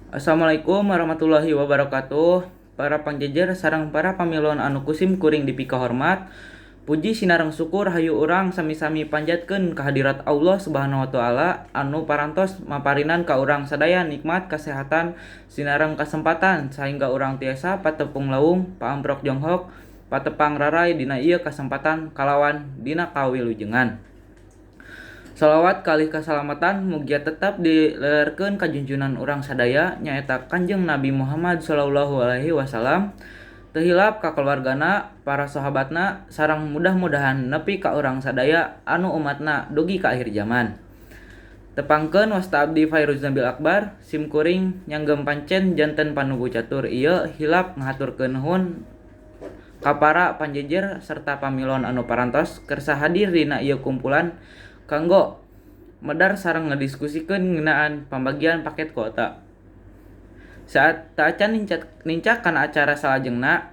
Assalamualaikum warahmatullahi wabarakatuh. Para pangjejer sareng para pamilon anu ku sim kuring dipikahormat. Puji sinareng syukur hayu urang sami-sami panjatkeun kehadirat Allah Subhanahu wa taala anu parantos maparinan ka urang sadaya nikmat kasehatan sinareng kasempatan sahingga urang tiasa patepung lawung, paamprok jonghok, patepang raray dina ieu kasempatan kalawan dina kawilujengan. Salawat kalih kasalamatan mugia tetep dilelerkeun ka junjunan urang sadaya nyaeta Kanjeng Nabi Muhammad shallallahu alaihi wasallam, teu hilap ka kaluargana, para sahabatna sareng mudah-mudahan nepi ka urang sadaya anu umatna dugi ka akhir jaman. Tepangkeun wasta abdi Fairuz Nabil Akbar, sim kuring nyanggem pancen janten panubu catur ieu hilap ngahaturkeun nuhun ka para panjejer serta pamilon anu parantos kersa hadir dina ieu kumpulan kanggo medar sareng ngadiskusikeun ngeunaan pambagian paket kuota. Saat taacan nincak kana acara salajengna,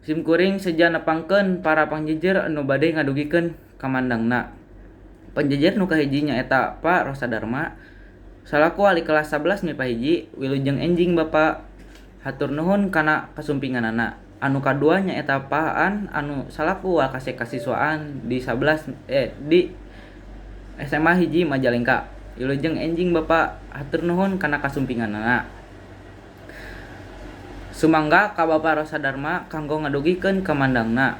sim kuring seja nepangkeun para pangjejer anu bade ngadugikeun kamandangna. Pangjejer nu kahiji nyaeta Pak Rosadarma salaku wali kelas 11 MIPA 1, wilujeng enjing Bapak, hatur nuhun kana kasumpinganana. Anu kadua nyaeta Pak Aan anu salaku wakasek kasiswaan di 11 di SMA 1 Majalengka. Wilujeng enjing Bapak, hatur nuhun kana kasumpinganana. Sumangga ka Bapak Rosadarma kanggo ngadugikeun kamandangna.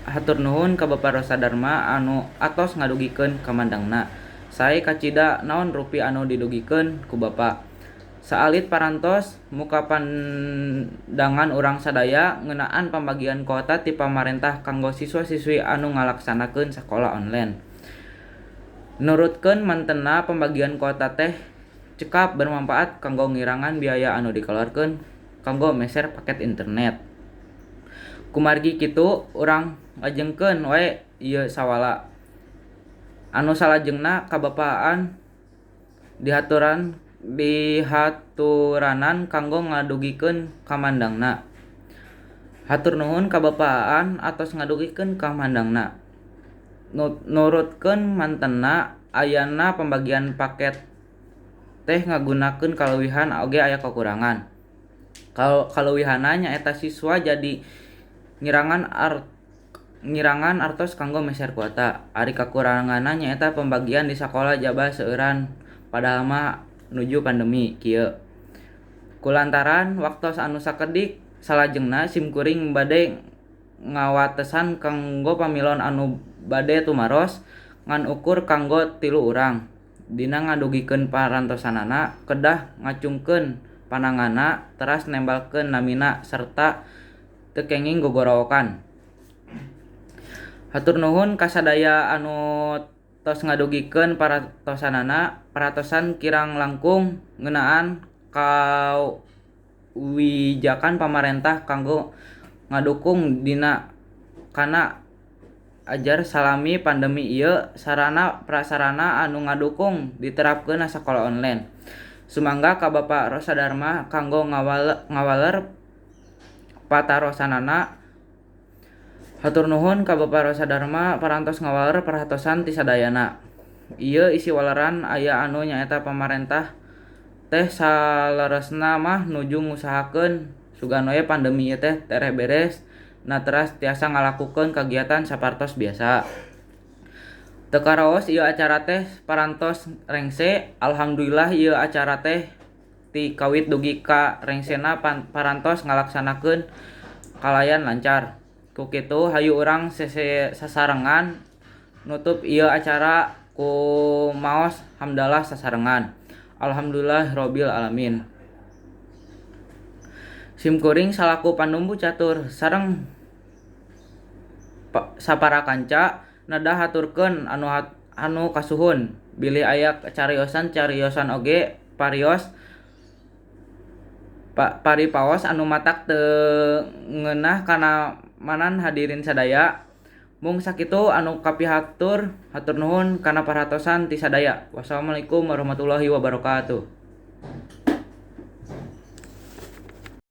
Hatur nuhun ka Bapak Rosadarma anu atos ngadugikeun kamandangna. Sae kacida naon rupi anu didugikeun ku Bapak. Saalit parantos muka pandangan urang sadaya ngeunaan pambagian kuota ti pamarentah kanggo siswa-siswi anu ngalaksanakeun sakola online. Nurutkeun mantenna pambagian kuota teh cekap bermanfaat kanggo ngirangan biaya anu dikaluarkeun kanggo meser paket internet. Kumargi kitu urang lajengkeun wae ieu sawala. Anu salajengna ka Bapak Aan dihaturanan kanggo ngadugikeun kamandangna. Hatur nuhun ka Bapak Aan atos ngadugikeun kamandangna. Nurutkeun mantenna ayana pambagian paket teh ngagunakeun kaleuwihan oge aya kakurangan. Kaleuwihanna nyaeta siswa jadi ngirangan artos kanggo meser kuota. Ari kakuranganna nyaeta pambagian di sakola jaba seueuran padahal mah nuju pandemi kieu. Kulantaran waktos anu sakedik salajengna sim kuring bade ngawatesan kanggo pamilon anu bade tumaros ngan ukur kanggo 3 urang. Dina ngadugikeun parantosanana kedah ngacungkeun pananganna teras nembalkeun namina sarta teu kenging gogorowokan. Hatur nuhun ka sadaya anu tos ngadugikeun paratosanana, paratosan kirang langkung ngeunaan kawijakan pamarentah kanggo ngadukung dina kana ajar salami pandemi ieu sarana prasarana anu ngadukung diterapkeunna sakola online. Sumangga ka Bapak Rosadarma kanggo ngawaler patarosanana. Hatur nuhun ka Bapak Rosadarma parantos ngawaler perhatosan ti sadayana. Ieu isi waleran aya anu nyaeta pamarentah teh saleresna mah nuju ngusahakeun sugan we pandemi ieu teh tereh beres na teras tiasa ngalakukeun kagiatan sapartos biasa. Teu karaos ieu acara teh parantos rengse, alhamdulillah ieu acara teh ti kawit dugi ka rengsena parantos ngalaksanakeun kalayan lancar. Ku kitu hayu urang sasarengan nutup ieu acara ku maos hamdalah sasarengan. Alhamdulillahirabbil alamin. Sim kuring salaku panumbu catur sareng sapara kanca neda haturkeun anu kasuhun bilih aya cariosan-cariosan oge parios paripaos anu matak teu ngeunah kana manan hadirin sadaya. Mung sakitu anu kapihatur, hatur nuhun kana perhatosan ti sadaya. Wassalamualaikum warahmatullahi wabarakatuh.